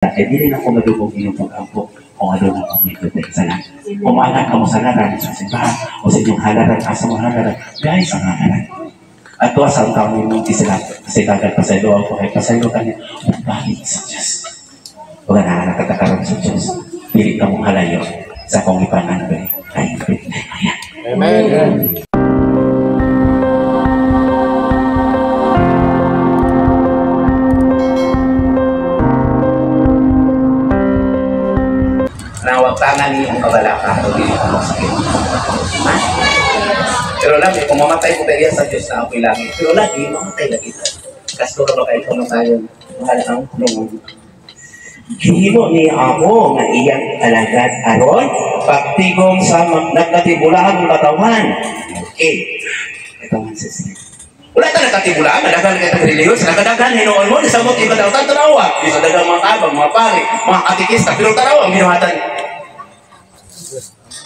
Kaya dili na ko madugong inyong pag-ampo kung ano na kung ito sa. Kung maanak ka mo sa laran, sa simbahan, o sa inyong halaran, asa mo halaran, guys ang halaran. At tuwa sa taong ninyo sila, kasi tagal pasaylo ako, kay pasaylo kanya, balik sa Diyos. Huwag na nakatakaroon sa Diyos. Dili ka mong halayo sa akong ipangandoy. Ay, ayan. Amen. Nawag tangan niyo ang kabalaka o dili ka masakit. Ha? Pero lagi, kung mamatay ko tayo sa Diyos na ako'y langit. Pero lagi, mamatay lagi tayo. Kasto ka ba kayo kamatayon? Mahal ang nung hihimo ni ako nga iyang alagad aron pagtigom sa nagkatibulaan ng katawan. Okay. Ito man sister. Wala ta nagkatibulaan, nadagan kay tag relihiyon, sa nagadagan hinuon mo sa mo iba daw tanawa. Di sa dagang mga tabang, mga pari, mga katikista, pero tanawa ang binuhatan.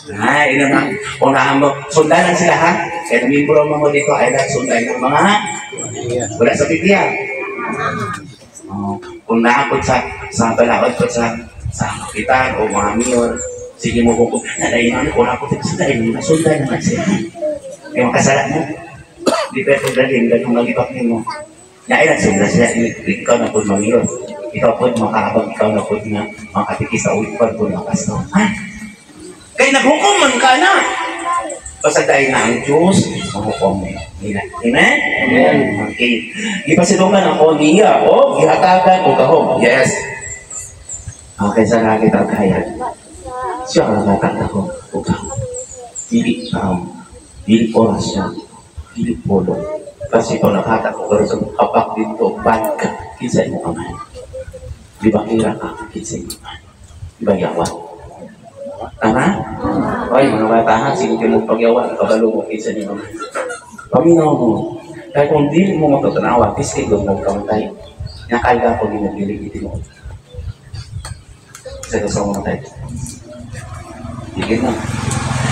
Ay, ina na. Unahan mo, sundanan sila ha. Kaya namimbro mo dito ay lahat sundan ng mga wala sa Biblia. Oh, kung naakot sa balaod ko sa kapitan o mga mayor, sige mo kung nadayon ko na ako sundan mo, sundan naman sila. Yung kasala mo, di pa ito dalhin, ganun malibak nimo. Nailan sundan sila, ikaw na po mayor, ikaw po makaabag, ikaw na po nga mga katikista o ikaw po mga pastor. Ha? Kaya naghukom man ka na. Basta dahil na ang Diyos, mahukom nila. Amen? Amen. Okay. Gipasilungan ako niya o gihatagan o gahom. Yes. Okay, sa langit ang kaya. Siya ang naghatag ako o gahom. Dili tao. Dili oras siya. Dili polo. Kasi ikaw naghatag ko pero sa kapak dito, bad ka, kinsa imo kamay. Di ba kira ka, kinsa imo kamay. Di ba yawa? Tama? Ay, mga bata ha, sige kayo magpagyawa, nakabalo mo, kinsa niyo kamay. Paminaw mo. Kaya kung di mo matutanawa, tiskay doon mo kamatay. Nakalga ko din nagdili mo. Sa gusto mo matay. Sige na.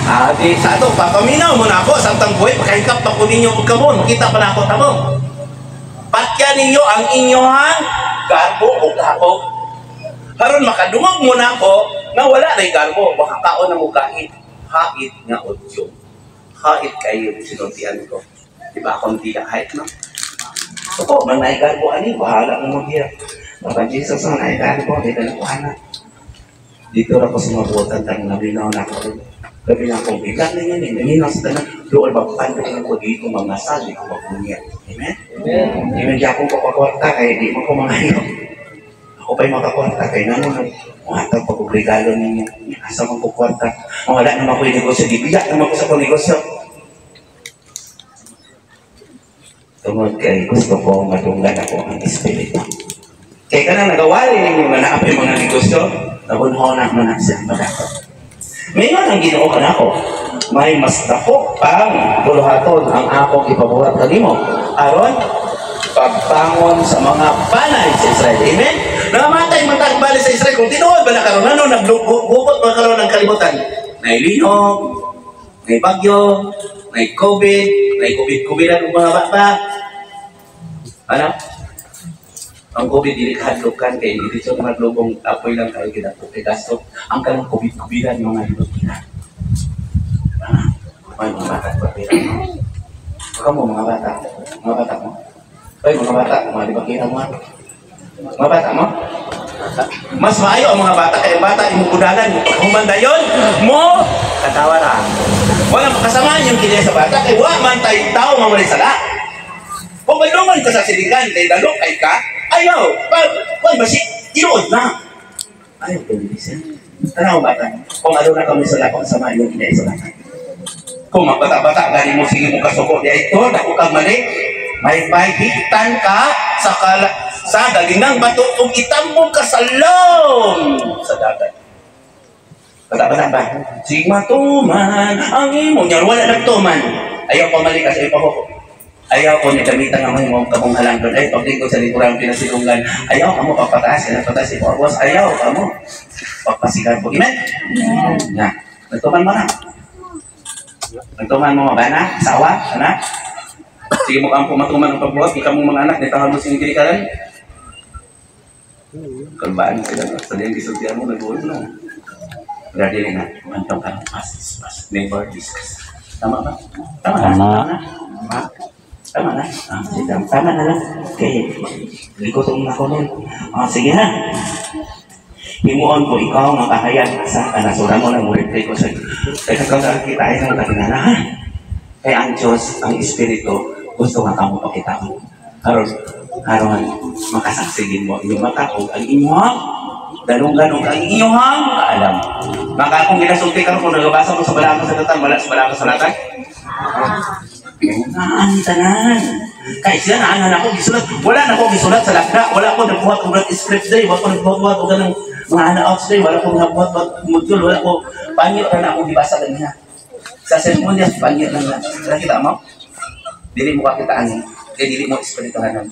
Ah, di sa ato, papaminaw mo na ako, samtang buhay, pakahikap pa ko ninyo og kamon, makita pa na ako tamo. Patya ninyo ang inyong garbo o gahom. Karon makadungog mo na ako nga wala na garbo, baka kaon na mo kahit hait nga udyo. Hait kayo sinuntian ko. Di ba akong diya hait no? Totoo, man naay garbo ani, bahala mo mo diya. Baka Jesus ang naay garbo, di ka na kuha na. Dito ra ko sa mabutan tang nabinaw na ako. Gabi na akong bigat na yun, naminaw sa tanan, doon ba pandok ng ko dito mamasal, di ko magunya. Amen? Amen. Amen. Di akong papakwarta, kaya di mo ko mangayo. Ako pa'y makakwarta, kaya nanon, muhatag pa kong regalo ninyo. Asa mong kukwarta. Wala naman ko yung negosyo, di biyak naman ko sa kong negosyo. Tungod kay gusto ko madunggan ako ang espiritu. Kaya ka na nagawali ninyo nga naapay mga negosyo, nabunho na mo na siya madakot. Mayon ang Ginoo kanako. May mas dako pang buluhaton ang akong ipabuhat kanimo aron pagbangon sa mga banay sa Israel. Amen. Namatay man tag bali sa Israel kung tinuod ba na karon ano naglugubot ba karon ang kalibutan? Nailinog, nay bagyo, nay COVID, nay COVID-COVIDan og mga bata. Ano? Ang COVID dili kahadlokan kay dili sa mga lubong apoy lang kayo kidako kay gasto. Ang kanang COVID-COVIDan mga libot-kiran. Ay, mga bata pa pera. Baka mo mga bata, mga bata mo. Ay, mga bata, mga libakira mo. Mga bata mo. Mas maayo ang mga bata kay ang bata imong kudalan, human dayon mo katawa ra. Wala makasamaan yung kini sa bata kay wa man tay tao nga walay sala. Kung malungan ka sa siligan kay dalo kay ka, ayaw, pag basi tinuod na. Ayaw tuloy siya. Tanaw bata, kung ano na kami sa lakong sama yung kini sa bata. Kung magbata-bata gani mo sige mo kasuko di ito, dako kag mali. May pahitan ka sa kala, sa galingang bato ug itambong ka sa lom sa dagat. Bata-bata ba? Sige matuman ang imo nya wala nagtuman. Ayaw pa mali kasi ipahuko. Ayaw ko ni gamitan ang imong kabong halangdon. Ay paglingkod sa likurang pinasilungan. Ayaw kamo pagpataas, kanang pataas ipaabos. Ayaw kamo pagpasikan po. Amen? Na. Nagtuman mo na. Nagtuman mo ba na? Sawa? Ana? Sige mo kang pumatuman ang pagbuhat. Ikaw mong mga anak, nitahan mo sing ginikaran. Kalbaan sila. Sa diyang gisultihan mo, nag-ulo na. Pero dili na, mantong ka, past is past. Never discuss. Tama ba? Tama na. Tama. Tama na. Tama na. Ah, sige, tama, tama na lang. Okay. Ligutom na ko nun. Ah, sige ha. Himuon ko ikaw nga kahayag sa kanasuran mo ng mulit ko sa kay kang kita ay ng katinala ha. Kaya ang Diyos, ang Espiritu, gusto nga kamo pakita mo. Karon, karon makasaksigin mo inyong mata o ang inyong dalunggan o ang inyong kaalam. Maka akong ginasulti karon kung nagabasa mo sa balaan kasulatan, wala sa balaan kasulatan. Naan tanan. Kay sila naanan ako gisulat. Wala na ko gisulat sa lagda. Wala ko nagbuhat og script day. Wala ko nagbuhat og ganang mga handouts day. Wala ko nagbuhat module. Wala ko pangyo na ako gibasa ganina. Sa cellphone niya, pangyo lang na. Wala kita mo? Dili mo kakita ani. Kay dili mo espirituhanon.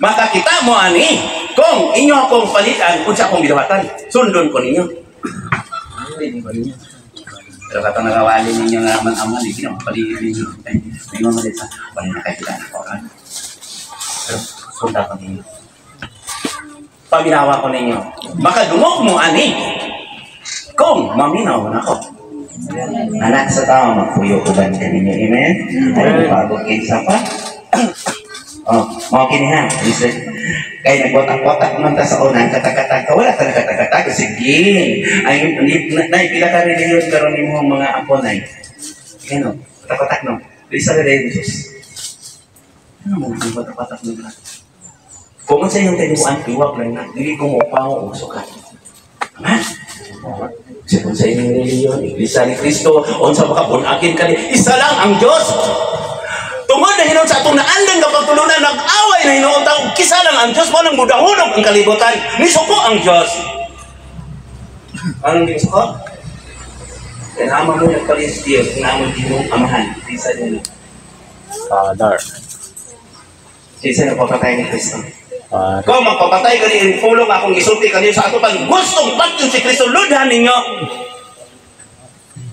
Makakita mo ani kung inyo akong palitan unsa akong binuhatan. Sundon ko ninyo. Dili ko ninyo. Pero katong nagawali ninyo nga man ama, di na paligid ninyo. Ay, may mga sa wala na kayo kita na oran. Pero sunda ko ninyo. Paminawa ko ninyo. Makadungog mo ani kung maminaw na ako. Anak sa tao, magpuyo uban ka ninyo. Amen? Ay, bago kinsa pa. Oh, mao kini ha. Listen. Kay nagwatak-watak man ta sa unan, katakatag ka, wala ka nakatakatag. Sige. Ay, na, pila ka reliyon karon nimo mga apo nay. Ano? Watak-watak no. Isa ka rin Jesus. Ano mo watak-watak no? Kung sa iyong tinuan, iwag lang na. Dili ko mo pa uso ka. Tama? Kasi kung sa inyong reliyon, Iglesia ni Cristo, unsa baka bunakin ka ni, isa lang ang Diyos. Tungod na hinuon sa atong naandan nga pagtulunan, nag-away na hinuon tao, kisa lang ang Diyos, mo nang mudahulog ang kalibutan, nisuko ang Diyos. Anong nisuko? Kaya ama mo nagpalis Diyos, na amon ginong amahan, isa niyo. Father. Isa na papatay ni Kristo. Father. Kung magpapatay ka ni pulong akong gisulti kanyo sa ato pang gustong patyon si Kristo, ludhan ninyo.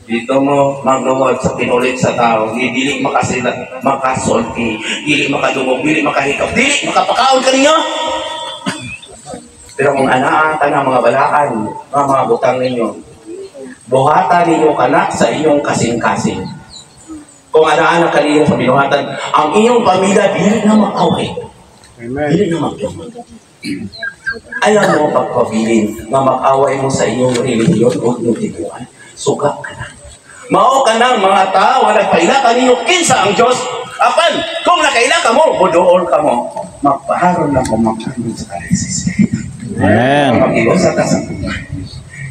Dito mo magluhod sa pinulit sa tao, di dili makasila, makasulti, dili makadungog, dili makahikap, dili makapakaon kaninyo. Pero kung anaa ka na mga balaan, mga butang ninyo, buhatan ninyo kanak sa inyong kasing-kasing. Kung anaa na kanino sa binuhatan, ang inyong pamilya dili na makaway. Amen. Dili na magdungog. Alam mo pagpabilin nga makaway mo sa inyong relihiyon o inyong tiguan, suga ka na. Mao ka ng mga tao, nagpaila kaninyo kinsa ang Diyos. Apan, kung nakaila ka mo, budool ka mo, magpaharon lang kung magkaroon sa sa Espiritu. Amen. Mag-iusa ka sa buhay.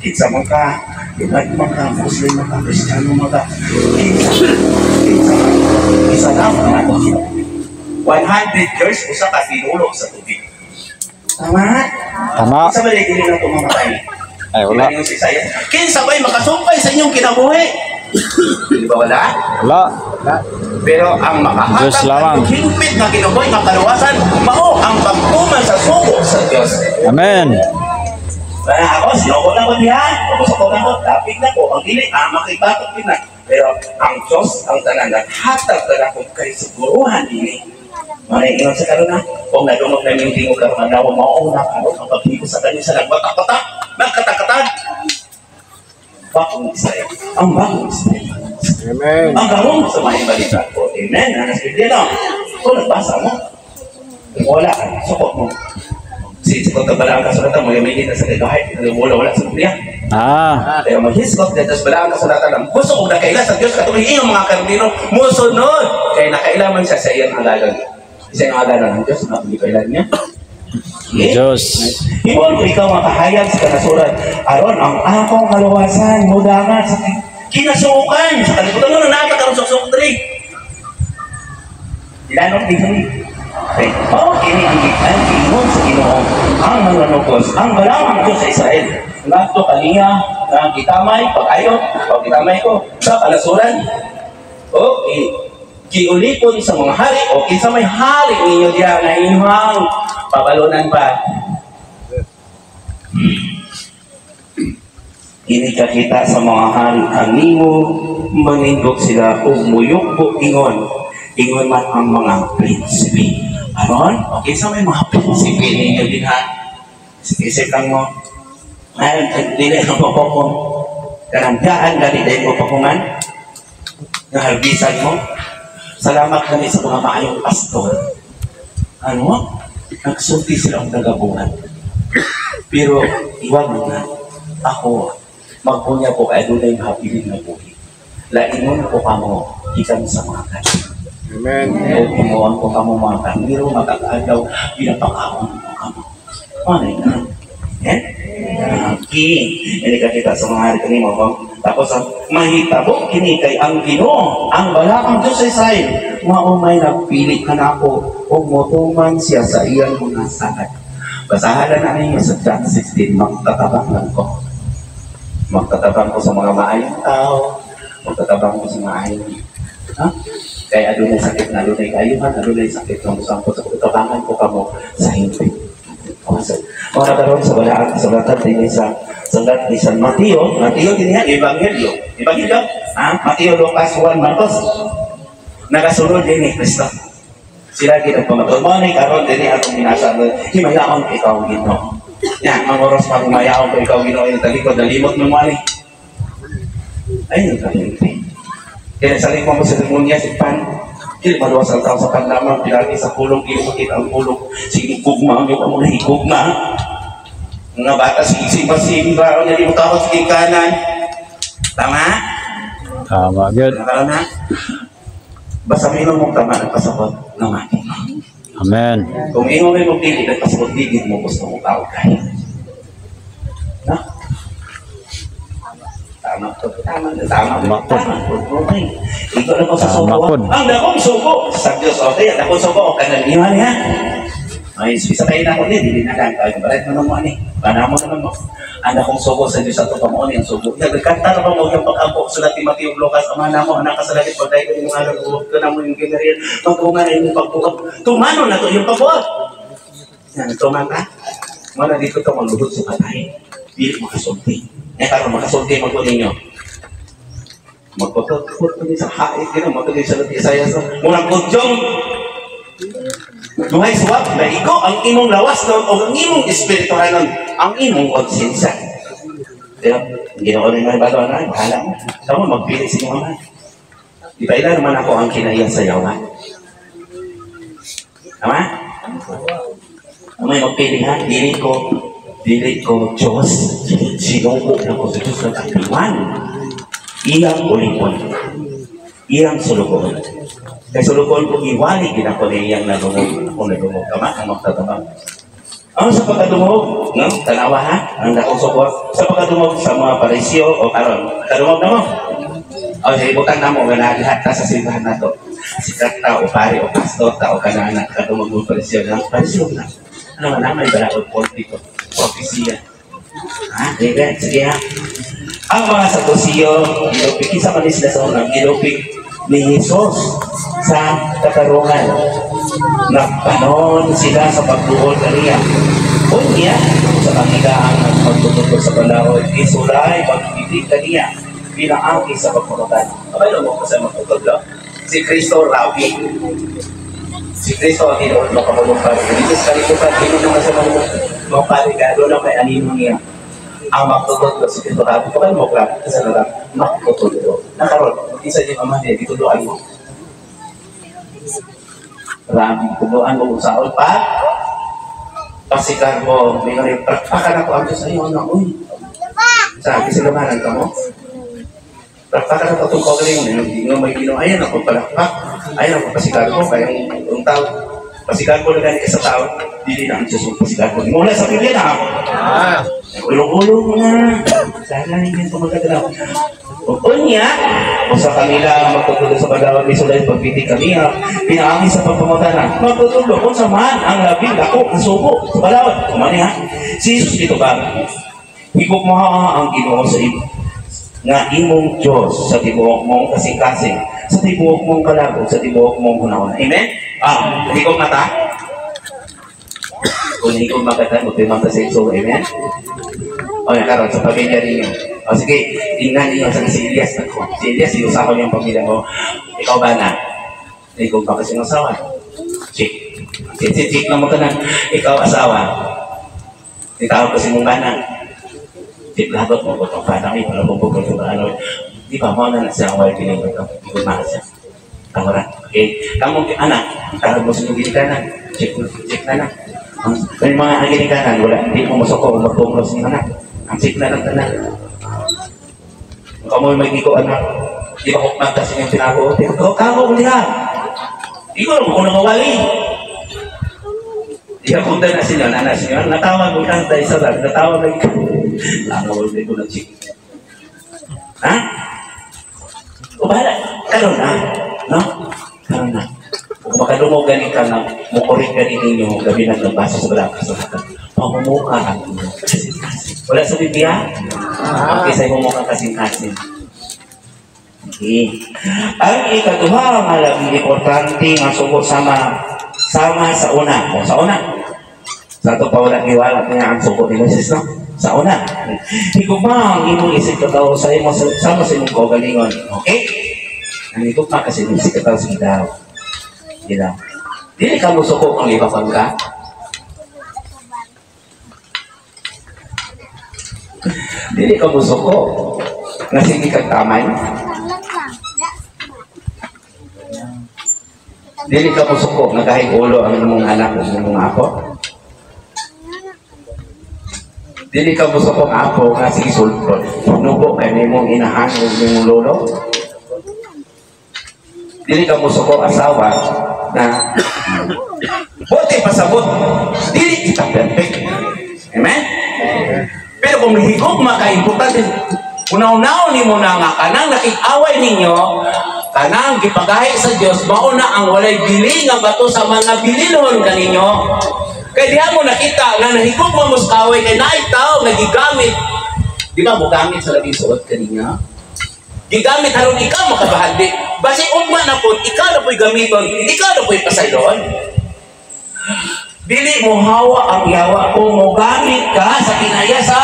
Kinsa mo ka, ibad mo ka, Muslim mo ka, Kristiyano mo ka, kinsa, kinsa ka, isa lang ang ato. 100 years, usa ka tinulog sa tubig. Tama? Tama. Isa ba dili na ito mamatay? Ay, wala. Diba yung si Isaiah? Kinsa ba'y makasumpay sa inyong kinabuhi? Di ba wala? Wala. Pero ang makahatag Diyos lamang. ang hingpit nga kinabuhi nga kaluwasan, mao ang pagtuman sa sugo sa Diyos. Amen. Kaya ako, sinuko na ko diha. Ako na ko, tapik na ko. Ang dili, makibatok din na. Pero ang Diyos, ang tanan, naghatag na ko kay siguruhan dili. Maray, ingon sa karon na, kung nadungog na yung tingog karon na daw, mao na karon ang paghigo sa kanyo sa nagbatak-batak, nagkatakatag. Bagong Israel. Ang bagong Israel. Amen. Ang gawong sa may balita ko. Amen. Ang Biblia no. Kung nagbasa mo, kung wala ka, sukot mo. Si sikot na bala ang kasulatan mo, yung may sa kahit wala wala sa Biblia. Ah. Pero maghisgot na Diyos bala ang kasulatan ng gusto kong nakaila sa Diyos katong iyong mga karnero musunod. Kaya nakailaman siya sa iyang halagan. Isa yung halagan ng Diyos, na hindi kailan niya. Okay? Diyos. Himuon ko ikaw makahayag sa kanasuran. Aron ang akong kaluwasan, mudangan sa kinasukan sa kalibutan mo na nakakaroon sa suksok diri. Ilanok din kami. Okay. Mao kini ang gikan ingon sa Ginoo ang mananugos, ang balamang Diyos sa Israel. Ngadto kaniya nga gitamay pag-ayo, pag gitamay ko sa kanasuran. O giulipon sa mga hari o kinsa may hari ninyo diha nga inyong pabalunan pa. Ini kakita sa mga hari kanimo manindot sila ug muyukbo ingon ingon man ang mga prinsipe. Aron, okay sa may mga prinsipe ninyo dinha. Isip lang mo, ay, dili ang papokon. Kanang daan gani dahil mo pakuman, nga harbisan mo. Salamat gani sa mga maayong pastor. Ano? Nagsulti sila ang nagabuhat. Pero iwan mo na, ako, magpunya ko kay adunay mahabilin nga buhi. Lainon ko kamo gikan sa mga kanil. Amen. O himuan ko kamo mga kaniro, matag-adlaw, pinapakaon ko kamo. Ano na? Eh? Okay. Hindi ka kita sa mga hari kanimo. Tapos ang mahitabo kini kay ang Ginoo, ang balaang Diyos sa Israel, mao may nagpili kanako ug motuman siya sa iyang mga saad. Basahan na ninyo sa John 16, magtatabang lang ko. Magtatabang ko sa mga maayong tao, magtatabang ko sa maayong, ha? Kaya adunay sakit na adunay kaayuhan, adunay sakit na musangkot sa kutabangan ko kamo sa hingpit. Ora karon sa balaan sa latad din sa sulat ni San Mateo, Mateo din nga Ebanghelyo. Ebanghelyo, ha? Mateo, Lucas, Juan, Marcos. Nagasunod din ni Kristo. Sila gid ang pamatuod. Mo ni karon dinhi atong binasa, himayaon ikaw Ginoo. Ya, ang oras pa himayaon ko ikaw Ginoo yung talikod nalimot mo mo ani. Ay, nagkalimti. Kaya sa mo sa demonya si Pan, kaya maluwas ang tao sa pan lamang, pinagi sa pulong, kaya makita ang pulong, sige, gugma, ang iyong among higugma. Mga bata, sige, simba, simba, ang mo tao, sige, kanan. Tama? Tama, good. Nakaroon na? Basta may mong tama ng pasabot, naman. Amen. Kung ingon mo dili ng pasabot, dili mo gusto mo tao kaya. Na? Tama to. Tama. Tama. Tama po. Tama po. Okay. Ikaw na ko sa Tama suko. po. Ang dakong suko. Sa Diyos. Okay. Ang dakong suko. Kanang iwan niya. Ay, isa kayo na ko ni, dili na lang. Kaya barat naman mo ani. Panamo naman mo. Ang dakong suko sa Diyos ato pamuon ang suko. Nagkanta na pa mo yung pag-ampo. Sulat ni Mateo Lucas, ama na mo, anak ka sa langit, pagdayo ko yung ngalan, buwag ka na mo yung general, pagbuka na yung pagbuka. Tumano na to yung pagbuka. Yan, tuman ka. Wala dito ka magluhod sa patay. Dili makasulti. Eh, karon makasulti mo ko ninyo. Magpapagpapag ko sa hait, gano'n, magpapagpapag sa Isayas. Murang kudyong, duhay suwab, maigo ang imong lawas nun, o ang imong espirituhanon, ang imong konsensya. Pero, ginoo rin mga bago na, bahala mo. Tama, magpili sa inyong ama. Di ba ilan naman ako ang kinaiya sa yawa? Tama? May magpili ha, dili ko Diyos, sinuko na ko sa Diyos ng katiwan. Iyang ulipon. Iyang sulukon. Kay sulukon ko iwali gid ako ni iyang nalungog, ako nalungog tama ang magtatabang. Ang sa pagkadungog, no? Tanawa ha, ang dakong sukot. Sa pagkadungog sa mga parisyo o karon, kadungog na mo. O sa ibutan na mo, nga lahat ta sa simbahan na to. Sikat ta o pari o pastor ta o kanana, kadungog mo parisyo na. Parisyo na. Ano man may balaod politiko, propesiya. Ha? Sige, sige ha. Ang mga Sadusiyo, gilupik, isa man sila sa unang gilupik ni Jesus sa katarungan. Nagpanon sila sa pagduol kaniya. Unya, sa kanila ang nagpagtuturo sa balaod, isulay pagtitig kaniya pinaagi sa pagpamatan. Abay, mo ko sa magtutudlo. Si Kristo Rabi. Si Kristo ang hinuod mapamulong pari. Jesus kalimutan, hindi naman sa mga mga pari, kaya doon lang may anino niya. Ang magtutudlo si Kristo Rabi. Kung mo klaro, kasi na lang, magtutudlo. Nakaroon, isa yung ama niya, gituloan mo. Rabi, tuloan mo kung saan pa. Pasikar mo, may nga prakpakan ako ang Diyos ayaw na, uy. Sabi sa lamanan ka mo. Prakpakan ako itong kagaling, hindi nga may ginawa. Ayan ako, palakpak. Ayan ako, pasikar ko, kaya yung tao. Pasikar ko na ganit sa tao, dili na ang Diyos ang pasikar ko. Mula sa Biblia na ako. Ulong-ulong na. Sana hindi ito magkagalaw. Unya, o sa kanila magtutulog sa pagawag ni Sulay pagbiti kaniya, pinaami sa pagpamagana, magtutulog kung samahan ang labing dako ang suko sa balawad. Kumani ha? Si Jesus dito ba? Higop mo ha ang Ginoo sa imo nga imong Diyos sa tibuok mong kasing-kasing, sa tibuok mong kalabog, sa tibuok mong hunahuna. Amen? Ah, higop na ta? Kung higop makata, magpimang ta sa iso. Amen? O, yan, karon sa pamilya ninyo. O, sige, tingnan ninyo sa si Elias. Nako, si Elias, sinusawa niya ang pamilya mo. Ikaw ba na? Ikaw ba kasi asawa? Chick. Chick, chick, chick na mo tanan. Ikaw, asawa. Itawag ko si mong bana. Di lagot mo ko itong bana kayo, palabubog ko itong ano. Di ba, mo na na siya ang wife niya ito. Higugma siya. Tama ra. Okay. Kamong anak, tawag mo sa inyong ginikanan. Check, check na na. Ang may mga ang ginikanan, wala, hindi mo masuko kung magkumros ng anak. Ang check na lang tanan. Kung kamo may giko anak, di ba kung magkasin yung tinago, oh, kamo niya. Di ko alam kung nakawali. Di ako na sila, nana siya, natawag mo kang tayo sa bag, natawag na ikaw. Nakawal ko na check. Ha? O bahala, karon na. No? Karon na. Kung makadungog gani ka na, mukurik gani ninyo, gabi na nagbaso sa balaka sa mata. Pamumuka ang inyo. Kasing-kasing. Wala sa Biblia? Okay, sa imong mukha kasing-kasing. Okay. Ang ikaduha nga labing importante nga sugo sama sama sa una. O sa una. Sa ato pa wala giwala niya ang sugo ni Moses, no? Sa una. Higugma ang imong isig katawo sa imo sama sa imong kaugalingon. Okay? Ang higugma kasi imong isig katawo sa daw. Di. Dili ka musuko kung libakan ka. Dili ka musuko. Nga sige kag tamay. Dili ka musuko nga kahit ulo ang imong anak o imong apo. Dili ka musuko ang apo nga sige sulpot. Nubo kay nimong inahan o nimong lolo. Dili ka musuko asawa na buti pasabot. Dili kita perfect. Amen? Pero kung higugma ka, importante, unaw-unaw nimo na nga kanang nakig-away ninyo, kanang gipagahi sa Dios, mao na ang walay bili nga bato sa mga bililon kaninyo. Kay diha mo nakita nga nahigugma mo sa away kay naay tawo nga gigamit. Di ba mo gamit sa labing suot kaninyo? Gigamit aron ikaw makabahandi. Basi ugma na po, ikaw na po'y gamiton, ikaw na po'y pasayloon. Dili mo hawa ang yawa kung mo gamit ka sa kinaya sa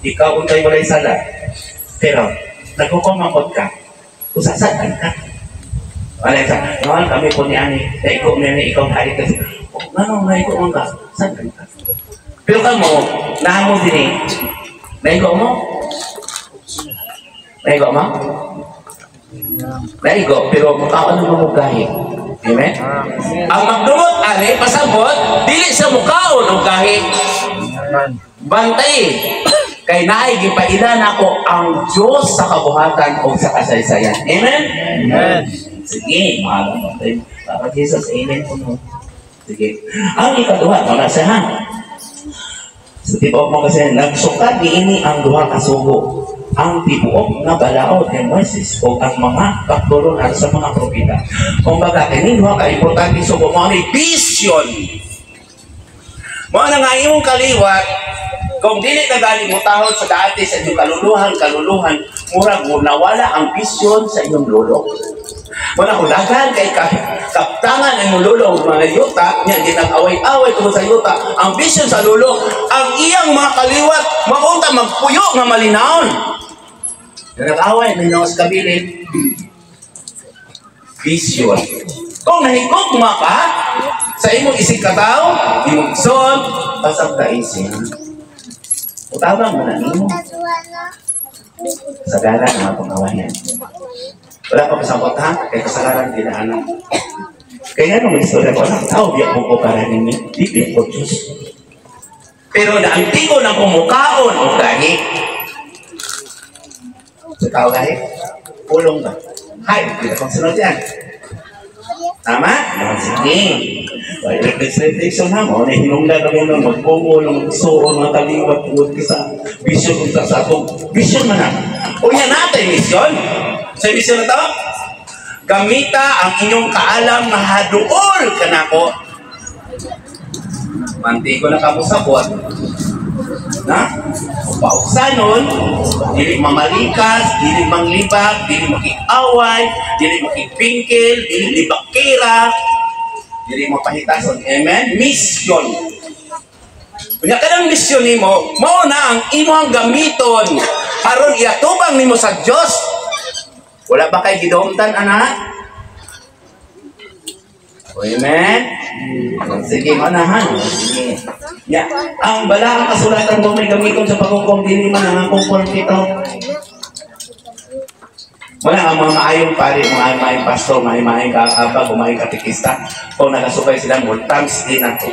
ikaw untay walay sala. Pero nagkukumangkot ka, usasakan ka. Wala sa, mahal kami po ni Ani, naiko ni ikaw hari kasi. Oh, ngano naiko man ka? Sakan ka. Pero kamo, naamo dinhi. Naiko mo? Naigo mo? Naigo, pero mukhaan mo mo gahi. Amen? Ang magdumot ani pasabot, dili sa mukaon og gahi. Bantay kay naay gipaila nako ang Dios sa kabuhatan o sa kasaysayan. Amen? Amen. Sige, mahal mo. Papa Jesus, amen po no. Sige. Ang ikaduha, wala siya ha. Sa tibuok mo kasi, nagsukad niini ang duha ka sugo. Ang tibuok nga balaod ni Moises o ang mga pagturunan sa mga propeta. Kumbaga, kini duha ka importante sugo mo ni vision. Mao na nga imong kaliwat, kung dili na gali mo tahod sa dati sa inyong kaluluhan, murag mo nawala ang vision sa inyong lolo. Wala ko daghan kay kaptangan ang lolo og mga yuta, nya ginag-away-away tungod sa yuta. Ang vision sa lolo, ang iyang mga kaliwat maunta magpuyo nga malinawon. Nag-away ninyo sa kabilin. Vision. Kung nahigugma ka sa imong isig kataw, imong son, pasag ka isin. Utabang mo na nimo. Sagara ang atong awayan. Wala pa pasabot ha, kay kasalanan dinaanan. Kaya nga nung istorya ko, anak, tao, biyak mo ko para ninyo, di biyak ko Diyos. Pero naantigo ng kumukaon o gahi. Sa tao gahi, pulong ba? Hay, hindi na kong sunod yan. Tama? Sige. Well, reflection na mo, nahinungdan na mo na magpungol, magsuon, mga kaliwat, tungod ka sa vision kung sa atong vision man na. O yan natin, mission. Sa mission na to, gamita ang inyong kaalam nga haduol kanako. Manti ko na kamusabot. Na? Pauksanon, dili mamalikas, dili manglibak, dili makikaway, dili makipingkil, dili libakira, dili mapahitason. Amen? Mission. Kunya kanang mission nimo, mao na ang imong gamiton aron iatubang nimo sa Dios. Wala ba kay gidumtan, anak? Amen? Sige, manahan. Sige. Ya, ang balaang kasulatan mo may gamiton sa paghukom, dili man ang akong pulpito. Wala ang mga maayong pari, mga maayong pastor, mga maayong kaabag, maayong katekista. Kung nagasukay sila mo, thumbs din ako.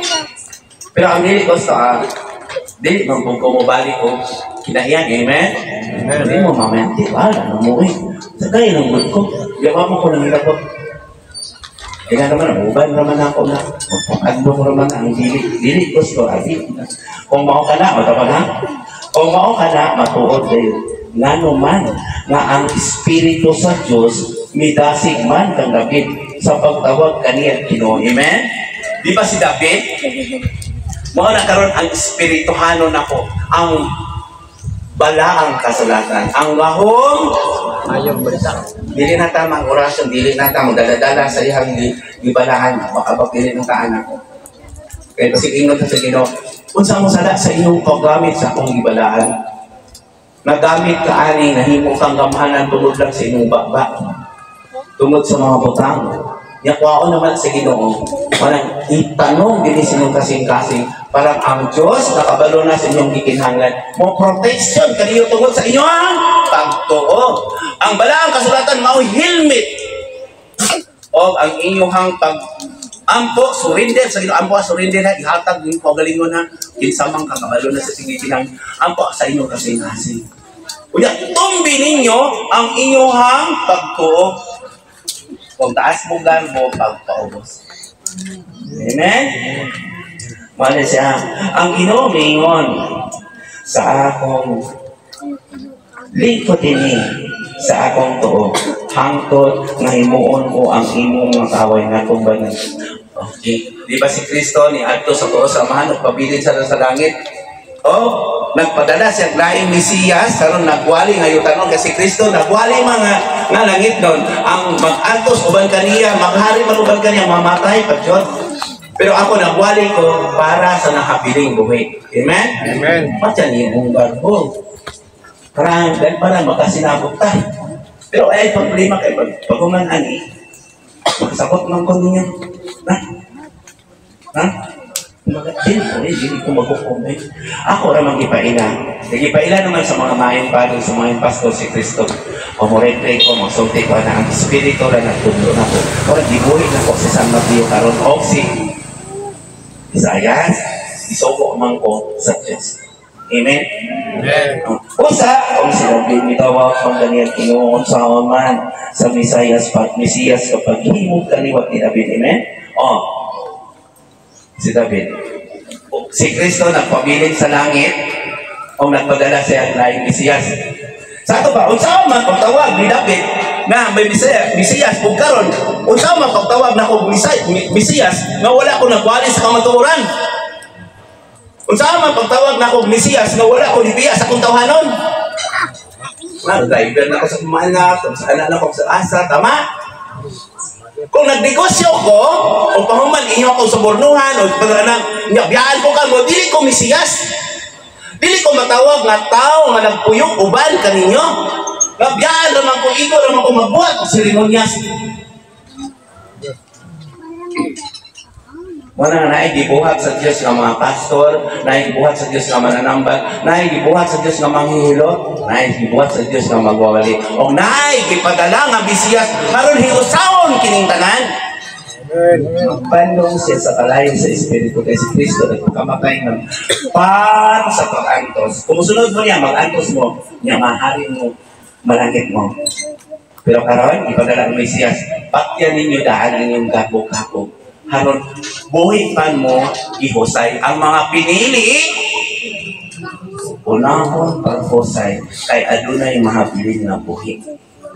Pero ang dili ko sa, dili man kung kumubali ko, kinahiyan, amen? Hindi mo mamaya, di ba? Ano mo eh? Sa kaya ng ko, gawa mo ko ng hilabot. Kaya naman, uban naman ako na, magpakadlo ko naman ang dili, dili gusto, abi. Kung mao ka na, matapag ha? Kung mao ka na, matuod kayo. Ngano man, nga ang Espiritu sa Diyos, midasig man kang David sa pagtawag kaniya Ginoo. Amen? Di ba si David? Mao na karon ang espirituhanon nako, ang balaang kasulatan, ang gahom. Ayong balita. Dili na ta ang orasyon, dili na ta magdala-dala sa iyang gibalaan, makapagdili ng taan ako. Kaya kasi ingon sa Ginoo, unsa mo sala sa inyong paggamit sa akong gibalaan? Nagamit ka ani, nahimo kang gamhanan tungod lang sa inyong baba. Tungod sa mga butang. Nya kuwaon naman sa Ginoo, walang itanong dinhi sa inyong kasing-kasing, parang ang Diyos nakabalo na sa inyong gikinahanglan. Mo protection kaniyo tungod sa inyong pagtuo. Ang balaang kasulatan mao helmet o ang inyong pag ampo surrender sa Ginoo, ampo surrender ha, ihatag ning kaugalingon ha, kinsa man kakabalo na sa inyong ampo sa inyong kasing-kasing. Unya tumbi ninyo ang inyong pagtuo. Kung taas mo garbo, pagpaubos. Amen? Mali siya. Ang Ginoo miingon sa akong lingkod ini sa akong tuo, hangtod nga himuon ko ang imong mga kaaway nga tumbanan. Okay. Di ba si Kristo ni adto sa tuo sa Amahan ug pabilin sa langit? Oh, nagpadala siya laing Mesiyas karon nagwali ngayon tanon kasi Kristo nagwali mga nga langit nun ang mag-antos uban kaniya, maghari man uban kaniya, mamatay pa jud. Pero ako nagwali ko para sa nakabiling buhi. Amen? Amen. Patyan yung garbo. Para, dahil para makasinabot ta. Pero ay problema kay pag pag ani, makasakot man ko ninyo. Na? Ha? Dili ko eh, dili ko maghukom eh. Ako ra man gipaila. Gipaila naman sa mga maayong pari, sa mga pastor si Kristo. O mo pray ko, magsulti ko na ang espiritu ra nagtudlo nako. Ora gibuhi nako si San Mateo karon og si Isayas, isugo man ko sa Diyos. Amen. Amen. Usa, kung sila mitawag man kaniyang Ginoo sa man sa Mesiyas pag Mesiyas kapag himog kaliwat ni David. Amen. Oh. Si David. Si Kristo nagpabilin sa langit o nagpadala siya ng Mesiyas. Sa ato ba, unsa man pagtawag ni David na may Mesiyas, Mesiyas ug karon, unsa man pagtawag na og Mesiyas nga wala ko nagwali sa kamatuoran? Unsa man pagtawag na og Mesiyas nga wala ko nibiya sa akong tawhanon? Na driver na ko sa mga anak, sa anak na ko sa asa, tama? Kung nagnegosyo ko, o pahuman inyo ako sa bornuhan, o pag anak, biyaan ko ka mo, dili ko Mesiyas. Dili ko matawag nga tao nga nagpuyok uban kaninyo. Nga biyaan naman ko, igo naman ko magbuhat og seremonyas. Wala na naay gibuhat sa Dios nga mga pastor, naay gibuhat sa Dios nga mananambal, naay gibuhat sa Dios nga manghihilot, naay gibuhat sa Dios nga magwawali. Og naay gipadala nga Mesiyas aron hiusawon kining tanan. Amen. Magbanlong siya sa kalayo sa Espiritu kay si Kristo nagpakamatay ng para sa pag-antos. Kung musunod mo niya, mag-antos mo, niya mahari mo, malangit mo. Pero karon ipadala ang Mesiyas, patyan ninyo daan ang inyong gabo-gabo. Haron buhi pan mo gihusay ang mga pinili, unahon paghusay kay adunay mahabilin nga buhi.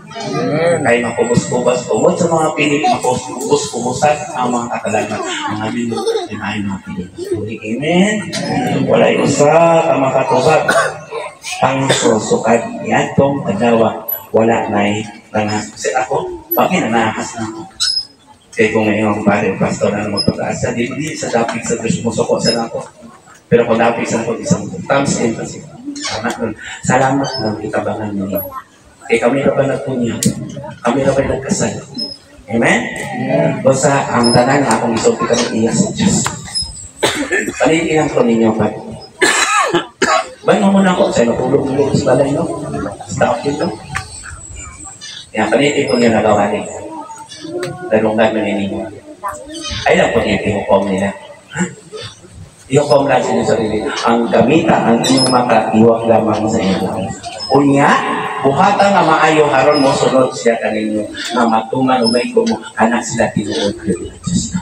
Amen. Kay makubos-kubos tungod sa mga pinili, makubos-kubosan ang mga katalanan. Mga lilo, ay mga pinili. Buhi. Amen? Walay usa ka makatubag. Ang susukad niadtong adlaw, wala na'y nangahas. Kasi ako, bakit nanahas na ako? Kaya kung ngayon ang pare, pastor na magpag-asa, di sa dapit sa Diyos, musuko sa nako. Pero kung dapit sa nako, isang thumbs in kasi. Tama nun. Salamat ng itabangan ninyo. Kaya kami na ba nagpunya? Kami na ba nagkasal? Amen? Basta ang tanan nga akong isulti karon iya sa Diyos. Palilihan ko ninyo pa. Ba't mo muna ako? Sa natulog mo sa balay, no? Stop yun, no? Kaya paniti ko niya nagawa ni. Dalunggan man ninyo. Ay lang po niya, ihukom nila. Ha? Ihukom lang sa inyong sarili. Ang gamita, ang inyong mata, iwag lamang sa inyo. Unya, buhata nga maayo haron mo sunod siya kaninyo nga matuman o may mo anak sila tinuod kay Diyos.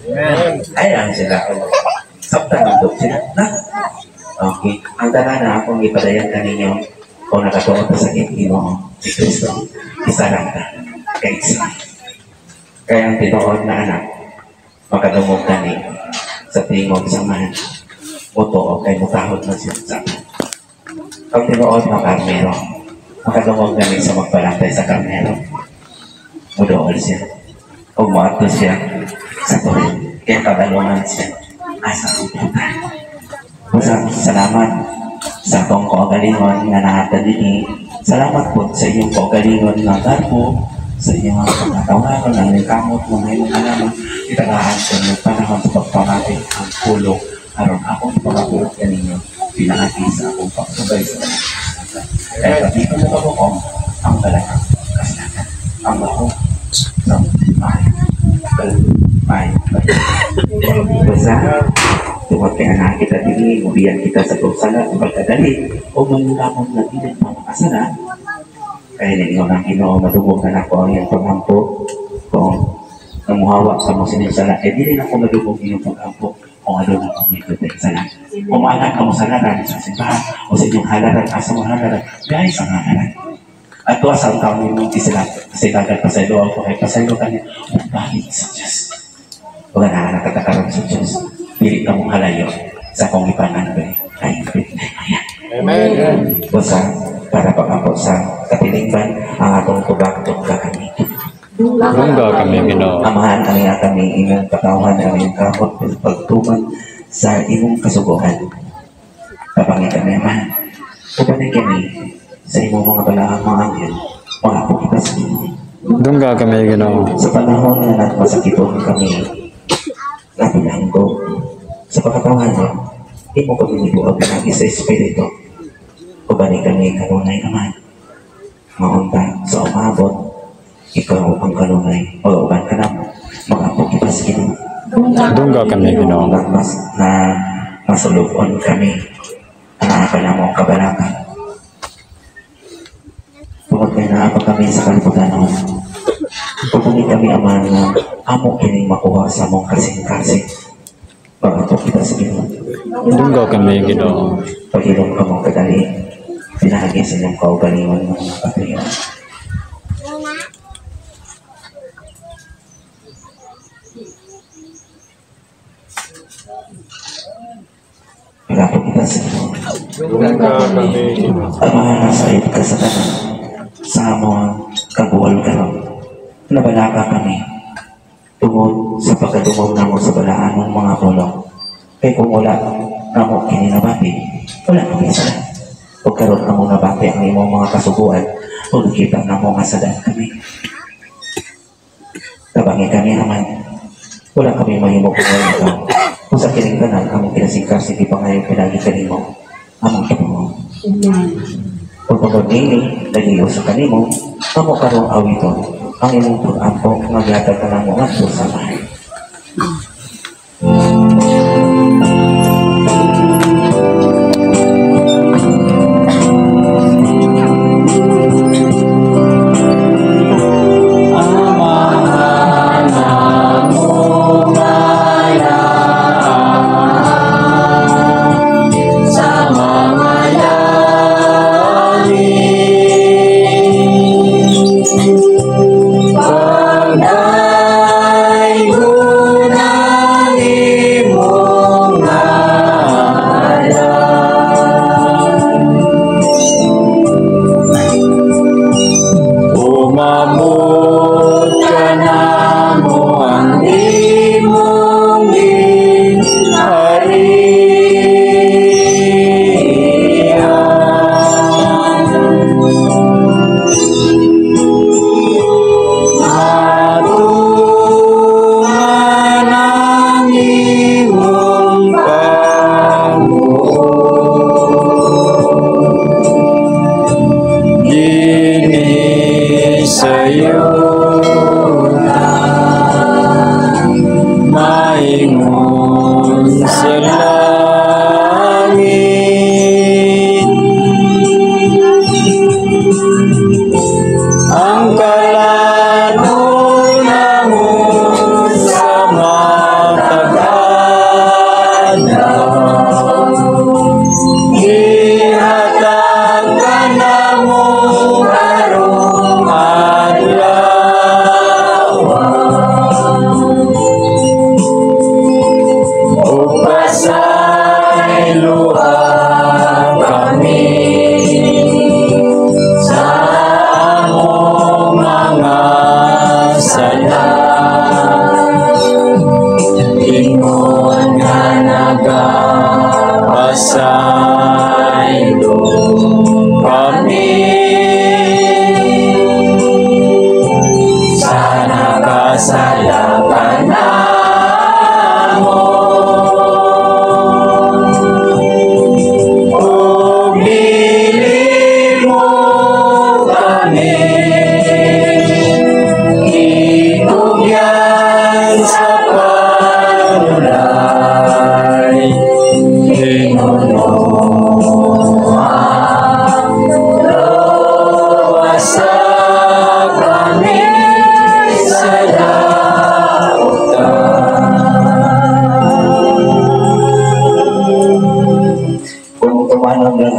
Amen. Ay lang sila. Sabta nandot sila. Na? Okay. Ang tanan na akong ipadayan kaninyo kung nakatuon ta sa Ginoo si Kristo, isa lang ta. Kaysa. Kaya ang tinuod na anak, makadungog kani sa tingog sa man. Mutuo kay mutahod na siya sa ang tinuod na karnero, makadungog kani sa magbalantay sa karnero. Mudool siya. O muadto siya sa tuig. Kaya kabalungan siya. Asa ang puta. Basta salamat sa atong kaugalingon nga nahatag dinhi. Salamat po sa inyong kaugalingon nga garbo, sa inyong mga pagkatawanan, ang inyong kamot, mga inyong alaman, itagaan sa inyong panahon sa pagpamati ang pulong aron akong pagpapulong kaninyo, pinaagi sa akong pagsubay sa kanila. Kaya pati ko mo kabukom, ang balakang kasalanan, ang bako sa bahay. Bahay. Basta, tungod kay anak kita dili, mubiyan kita sa sala sa pagkadali, o mangulamon na dili pa makasala. Kaya ninyo ng Ginoo, madugog na nako ang iyong paghampo. Kung namuhawa sa mo sining sala, eh dili na ko madugog iyong paghampo kung ano na kung ikot ang sala. Kung maanak ka mo sa laran sa simbahan, o sa inyong halaran, asa mo halaran, guys ang halaran. At tuwa sa taon ninyo, di sila, kasi tagal pasaylo ako, kay pasaylo kanya, balik sa Diyos. Wala na nakatakaroon sa Diyos. Dili ka mong halayo sa akong ipangandoy. Ay, ayan. Amen. Basta, para pag-ampot sa katilingban, ang atong tubag tugka kami. Dungga kami, Ginoo. Amahan kami nga kami imong katawhan ang imong kamot pagtuman sa imong kasuguan. Tabangi kami, Amahan. Ubanay kami sa imong mga balaang mga anghel. Mga po kita sa Ginoo. Dungga kami, Ginoo. Sa panahon nga nagmasakiton kami, nabilanggo. Sa pagkatawanan, imo kami nibuag pinagi sa Espiritu. Ubanay kami kanunay, Amahan. Maunta sa umabot, ikaw ang kanunay. Pag-uban ka na, mga po kita sa Ginoo. Dungga kami, Ginoo. Mas na masulubon kami. Ang akala mo ang kabalaka. Tungod kay naa pa kami sa kalibutan noon. Pagpuni kami, Ama, nga amo kining makuha sa among kasing-kasing. Pag-apo kita sa Ginoo. Dungga kami, Ginoo. Pagilom ka mong kadali, pinahagi sa inyong kaugalingon ng mga katuyo. Pag-apo kita sa Ginoo. Dungga kami, Ginoo. Ama, nasa ka sa tanan, sa among kabuol karon. Nabalaka kami tungod sa pagkadungog namo sa balaan ng mga pulong. Kay kung wala namo kini nabati, wala kami sala. Ug karon amo nabati ang imong mga kasuguan, ug kita namo nga sadaan kami. Tabangi kami, Aman. Wala kami mahimo kung wala ikaw. Kung sa kining tanan, among kinasingkasing ipangayo pinagi kanimo, among Ginoo. Ug tungod niini, nag-iyo sa kanimo, amo karong awiton ang imong pag-ampo nga gihatag kanamo ngadto sa Amahan. Pagay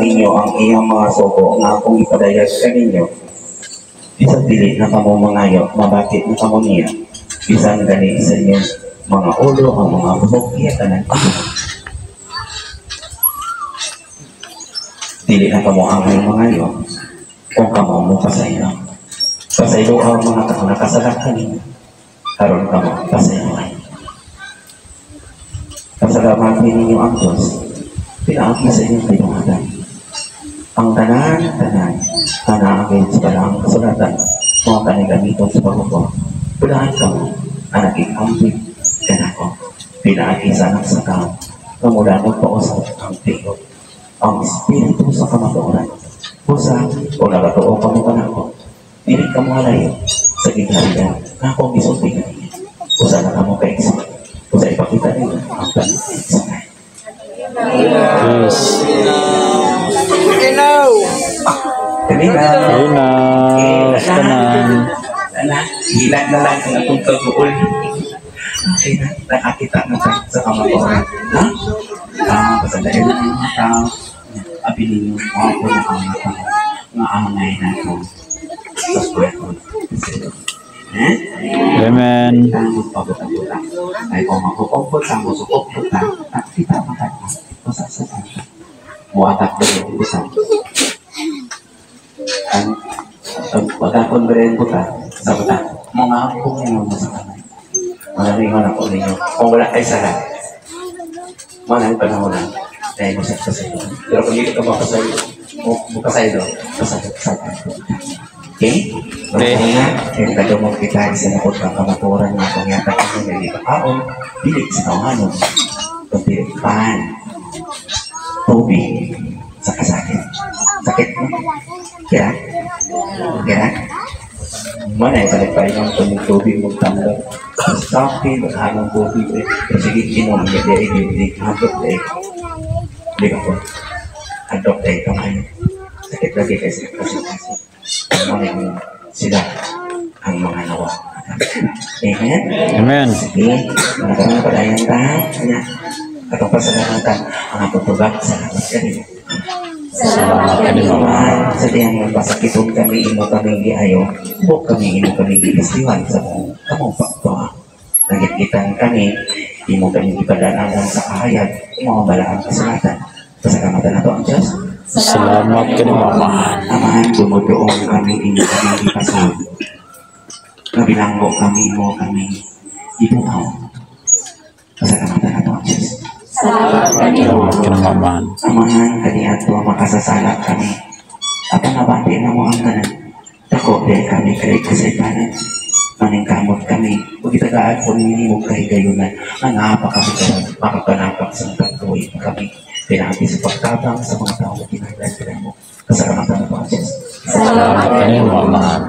ninyo ang iyang mga sugo nga akong ipadayag kaninyo, bisan dili na kamo mangayo, mabati na kamo niya. Bisan gani sa inyong mga ulo ang mga buhok iya tanan. Dili na kamo angay mangayo kung kamo mo pasaylo. Pasaylo ang mga tao nakasala kaninyo. Karon kamo pasayloan. Pasalamatin ninyo ang Diyos. Pinaagi sa inyong binuhatan. Ang tanan-tanan na naagin sa balaang kasulatan, mga kanang gamiton sa paghukom. Bulahan kamo, ang naging-ambit kanako. Pinaagi sa anak sa tao, na mula nagpausap ang tingog, ang espiritu sa kamatuoran. Usa, o nagatuo kamo kanako, dili kamo halayo sa gingharian na akong gisulti kaninyo. Usa na kamo kaigsoon, usa ipakita ninyo ang pag-igsoon. Yes. Hello. Linaw. Tanan. Sana, hilat na lang ang atong pag-uol. Okay na, nakakita na ka sa kamatuoran. Ha? Pasadayon na ang mga tao. Abi ninyo, mga po na ang mga tao. Nga angay na ito. Sa kwento. Eh? Amen. Tangod pagod-agutan. Ay kung makukumpot sa musukupot na, nakita makata. Usa sa tata. Muatak ba yung usa? Ang pagkakon ba rin buta? Sa buta. Mga akong mo sa kamay. Mga ako ninyo. Kung wala kay sala, mga panahon na, dahil mo sa pasaylo. Pero kung hindi ka mapasaylo, mapasaylo, pasaylo sa tata. Okay? Okay. Kaya kadumog kita, isa na po kang kamaturan nga kung yata kami na hindi kakaon, dili sa tawanon, kundi pan, tubig, sa kasakit. Sakit, no? Kaya? Kaya? Mana yung palit-palit ng tunog tubig mong tanggap. Sakit, maghanong tubig. Eh. Pero sige, inom, hindi, hindi, hindi, hadlok, eh. Hindi ka po. Hadlok, eh, kamayo. Sakit lagi kasi, kasi, kasi. Mana yung sila ang mga nawa. Amen? Amen. Sige, mga padayon ta. Atong pasalamatan ang atong tubag. Salamat kanimo. Salamat kanimo. Sa diyang masakiton kami, imo kami giayo, o kami imo kami gipastiwan sa kamong paktoa. Nagitgitan kami, imo kami gipadanawan sa kahayag, imo ang balaang kasulatan. Pasalamatan na to ang Diyos. Salamat kanimo, Amahan. Amahan, tumudoong kami, imo kami gipasod. Nabilanggo kami, imo kami gibuhaw. Pasalamatan na to ang Diyos. Salamat kanimo, Amahan. Amahan, kaniadto makasasala kami. At ang nabati na mo ang tanan. Dako, dahil kami kay kasaypanan. Maningkamot kami. Huwag itagaan po ninyo kahigayunan. Ang hapa kami karon, makapanapak sa pagtuwi kami. Pinabi sa pagtabang sa mga tao na ginagad mo. Kasalamatan na po ang Diyos. Salamat kanimo, Amahan.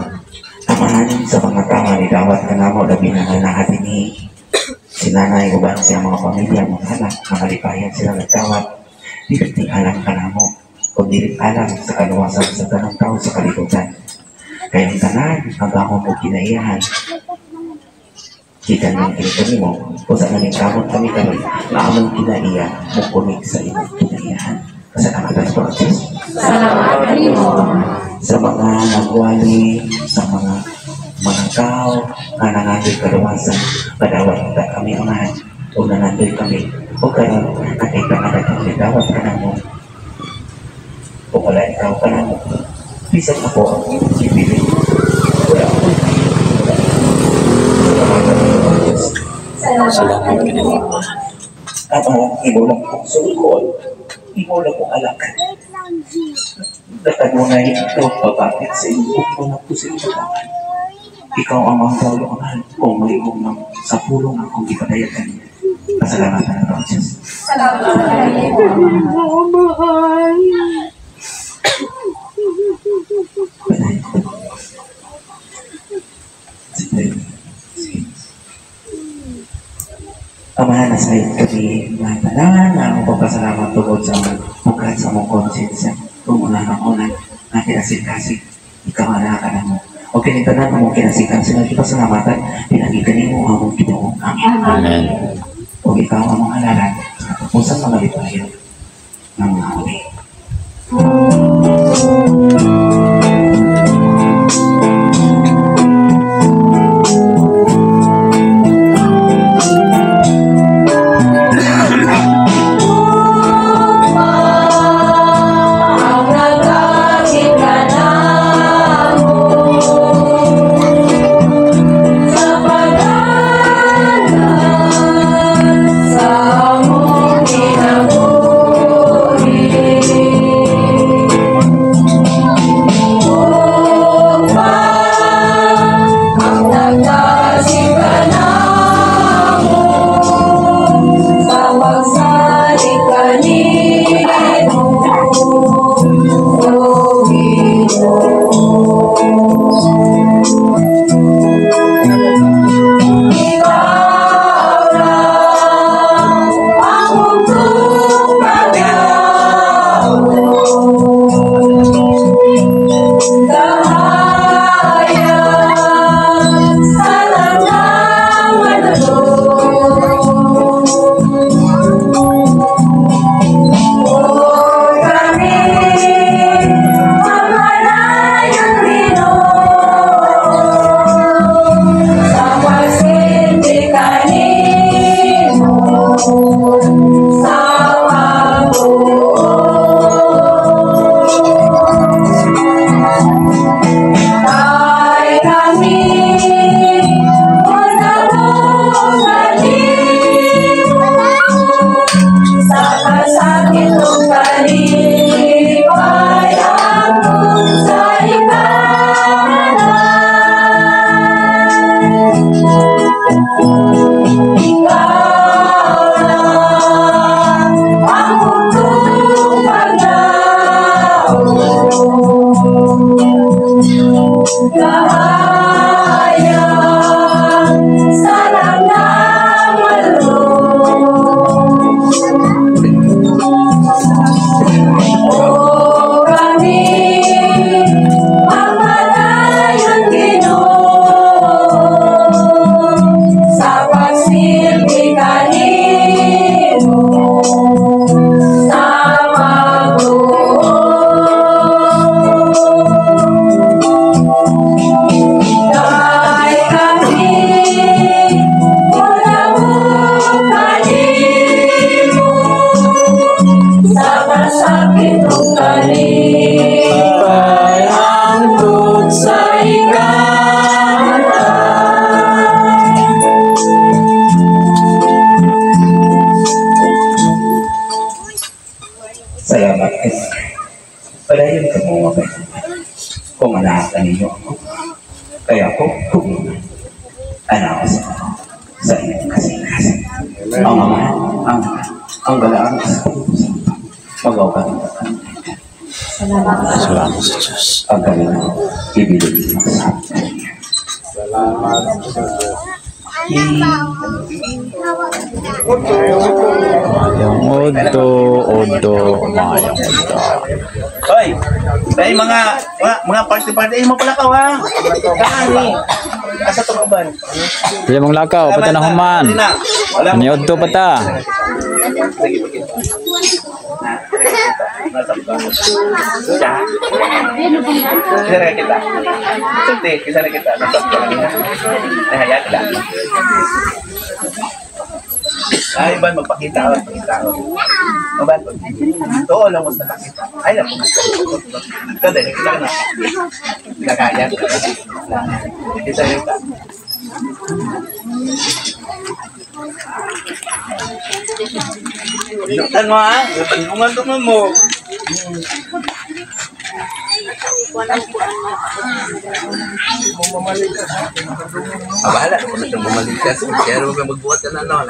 Amahan, sa mga tao ni dawat ka namo, labi na nga natin ni si nanay, uban siya mga pamilya, mga anak, nakalipayan sila nagdawat. Dili alam ka namo, kung dili alam sa kaluwasan sa tanang tao sa kalibutan. Kaya ang tanan, ang bangon mo kinaiyahan. Kita nang kini mo, kung saan naming kamot kami karon, na among kinaiya, mukunig sa imong kinaiyahan. Kasalamatan po ang Diyos. Salamat kanimo. Sa mga nagwali, sa mga tao nga nangandoy kaluwasan, padawat ta kami amahan, o nangandoy kami, o karon nakita nga daghang dawat ka namo. O wala ikaw ka namo. Bisan ako ang imong gipili. Wala ako. Salamatan po ang Diyos. Salamat kanimo. Ama, imo lang kong sulukol, imo lang kong alakan. Nakanunay ikaw pabakit sa imo, ikaw na po sa imo. Ikaw ang mga tao, amahan, kung may imong ng sa pulong akong gipadayag kanina. Pasalamatan na ang Diyos. Salamat kanimo. Sige. Sige. Amahan, nasayod kami nga tanan na akong pagpasalamat tungod sa among bukat sa among konsensya. Kung una ng una, na kinasikasik, ikaw ang nakakala mo. O kinitanan mo kinasikasik, nga pasalamatan, pinagi kanimo ang among Ginoo. Amen. Amen. O ikaw ang mga halalan sa katapusan mga lipayan ng mga huli. Salamat. Padayon ka mo kung anak ninyo ako. Kaya ako, kung anak sa inyong kasing-kasing. Ang Ama, ang balaan sa pag-awag. Salamat sa Diyos. Ang kalinaw, ibilig mo sa akin. Salamat sa Diyos. Yung odo, odo, mayong odo. Hoy, ay mga party-party, ay mo pala ka ha. Kani. Asa to kaban? Dili mong lakaw, pata na human. Ani odo pata. Kisa na kita. Kisa na kita. Nahayag lang. Ay, ban, magpakita ako. Magpakita ako. Ban, oo lang, mas nakakita. Ay, lang, ito, dahil kita na. Nakaya. Kisa na kita. Tan mo, ha? Tanungan mo. Bahala, kung bumalik ka. Kaya magbuhat ka na, no?